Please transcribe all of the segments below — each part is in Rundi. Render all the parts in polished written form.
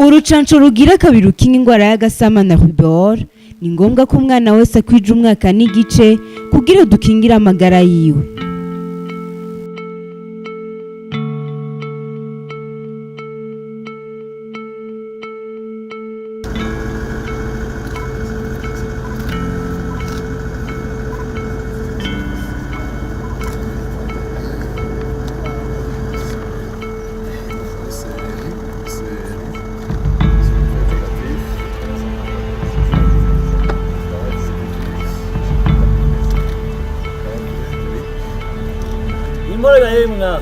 Urucanco rugira kabiri rukinga ingwara y'agasama na rubéole ni ngombwa ko umwana wese akwija umwaka n'igice kugira dukingire amagara yiwe. Imbaraga yemwa.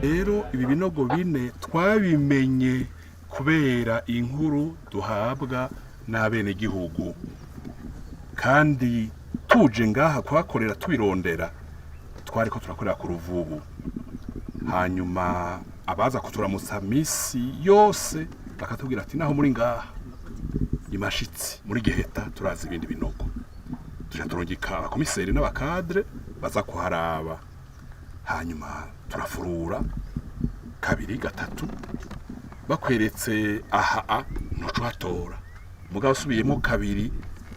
Rero ibi binogo bine twabimenye kubera inkuru duhabwa n'abenegihugu, kandi tuje ngaha kuhakorera tubirondera, twariko turakorera ku Ruvubu. Hanyuma abaza kuturamutsa misi yose bakatubwira ati: "Naho muri ngaha imashitsi muri Giheta, turazi ibindi binogo." Tuja turungika abakomiseri n'aba cadres baza kuharaba. Hanyuma turafurura kabiri, gatatu, bakweretse aha a ntuca uhatora, mugabo usubiyemo kabiri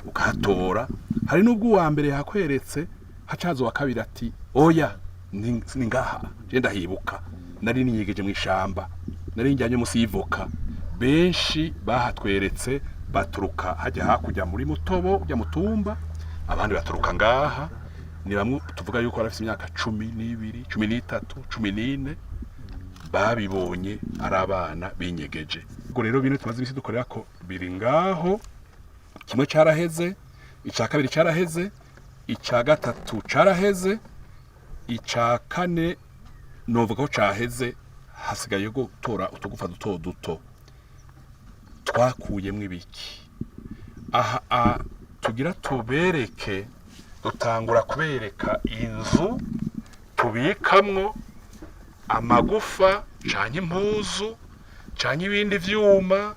ukahatora. Hari n'ubwo uwa mbere yakweretse, hacaza uwa kabiri ati: "Oya, ni ngaha, je ndahibuka, nari ninyegeje mu ishamba, nari njyanye munsi y'ivoka." Benshi bahatweretse baturuka hajya hakurya muri Mutobo ujya Mutumba, abandi baturuka ngaha. Ni bamwe tuvuga yuko bari bafite imyaka 12, 13, 14, babibonye ari abana binyegeje. Ubwo rero bino tumaze imisi dukorera ko biri ngaho: kimwe caraheze, ica kabiri caraheze, ica gatatu caraheze, ica kane novuga ko caheze, hasigaye gutora utugufa duto duto. Twakuyemwo ibiki? Aha tugira tubereke, dutangura kubereka inzu tubikamwo amagufa canke impuzu canke ibindi vyuma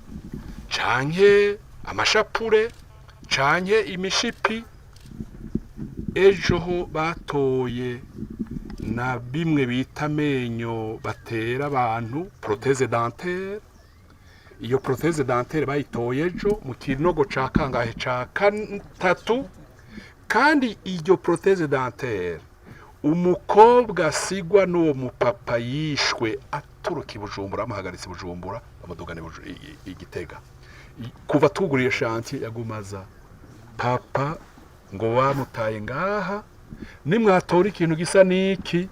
canke amashapure canke imishipi. Ejo ho batoye na bimwe bita amenyo batera abantu, prothèse dentaire. Iyo prothèse dentaire bayitoye ejo mu kinogo ca kangahe? Ca gatatu. Kandi iyo prothèse dentaire, umukobwa asigwa n'uwo mupapa yishwe aturuka i Bujumbura, bamuhagaritse i Bujumbura, bamudugana i Gitega. Kuva tuguriye chantier yagumaza papa ngo bamutaye ngaha, nimwatora ikintu gisa n'iki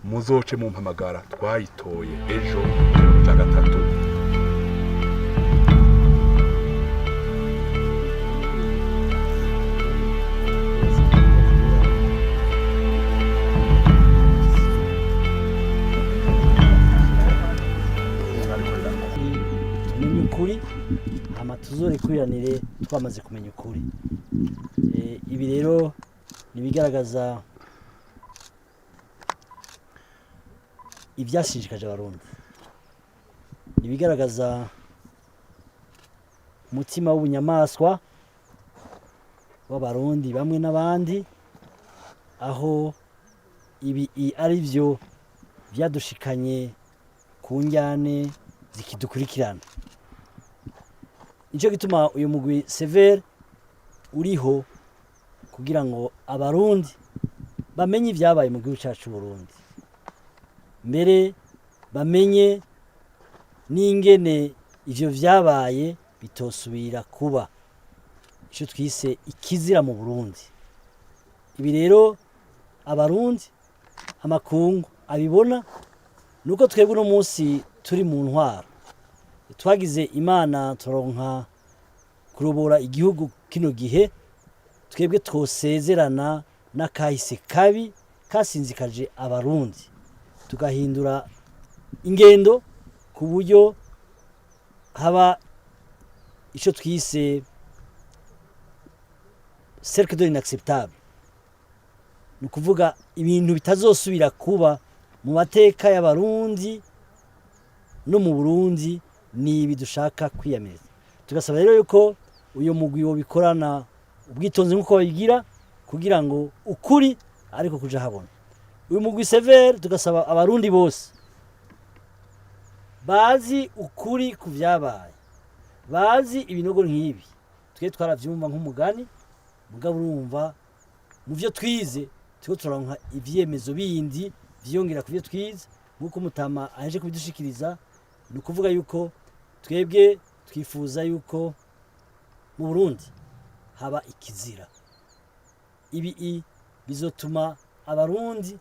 muzoce mumpamagara. Twayitoye ejo mu cya gatatu. Tumenye ukuri, hama tuzorikuriranire twamaze kumenya ukuri. Ibi rero ni ibigaragaza ibyashinjikaje Abarundi, ni ibigaragaza umutima w'ubunyamaswa w'Abarundi bamwe n'abandi, aho ibi ari byo byadushikanye ku njyane zikidukurikirana. Nicyo gituma uyu mugwi CVR uriho, kugira ngo Abarundi bamenye ibyabaye mu gihugu cyacu Burundi, mbere bamenye n'ingene ivyo vyabaye bitosubira kuba, icyo twise ikizira mu Burundi. Ibi rero Abarundi, amakungu abibona nuko twebwe uno munsi turi mu ntwaro, twagize Imana turonka kurobora igihugu kino gihe, twebwe twosezerana n'akahise kabi kasinzikaje Abarundi, tugahindura ingendo ku buryo haba icyo twise cercle de l'inacceptable, ni ukuvuga ibintu bitazosubira kuba mu mateka y'Abarundi. No mu Burundi ni ibi dushaka kwiyamiriza. Tugasaba rero yuko uyu mugwi wobikorana ubwitonzi nk'uko babigira, kugira ngo ukuri ariko kuja habona. Uyu mugwi CVR, tugasaba Abarundi bose bazi ukuri ku vyabaye, bazi ibinogo nk'ibi. Twe twaravyumva nk'umugani, mugabo urumva mu vyo twize turiko turaronka ivyemezo bindi vyiyongera ku vyo twize, nk'uko Mutama aje kubidushikiriza. Ni ukuvuga yuko twebwe twifuza yuko mu Burundi haba ikizira. Ibi bizotuma Abarundi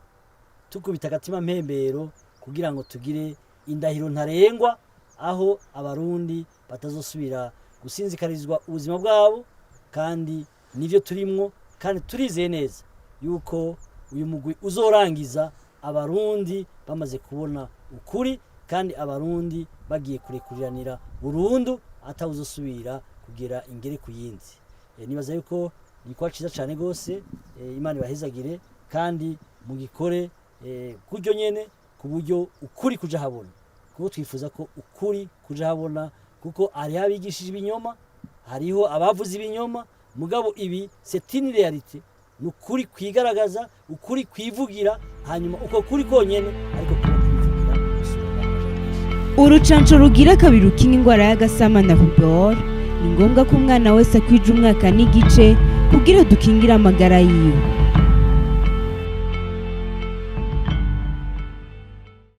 tukubita agatima mpembero kugira ngo tugire indahiro ntarengwa aho Abarundi batazosubira gusinzikarizwa ubuzima bwabo. Kandi nivyo turimwo, kandi turizeye neza yuko uyu mugwi uzorangiza Abarundi bamaze kubona ukuri, kandi Abarundi bagiye kurekuriranira burundu, atawuzosubira kugira ingere ku yindi. Nibaza yuko ni igikorwa ciza cane gose. Imana ibahezagire, kandi mugikore kuryo nyene, ku buryo ukuri kuja habona, kuko twifuza ko ukuri kuja habona, kuko hariho abigishije ibinyoma, hariho abavuze ibinyoma. Mugabo ibi, c'est une réalité, ni ukuri kwigaragaza, ukuri kwivugira. Hanyuma uko kuri konyene ariko kuba kwivugira gusumba amajambo menshi. Urucanco rugira kabiri rukinga ingwara y'agasama na rubéole, ni ngombwa ko umwana wese akwija umwaka n'igice kugira dukingire amagara yiwe.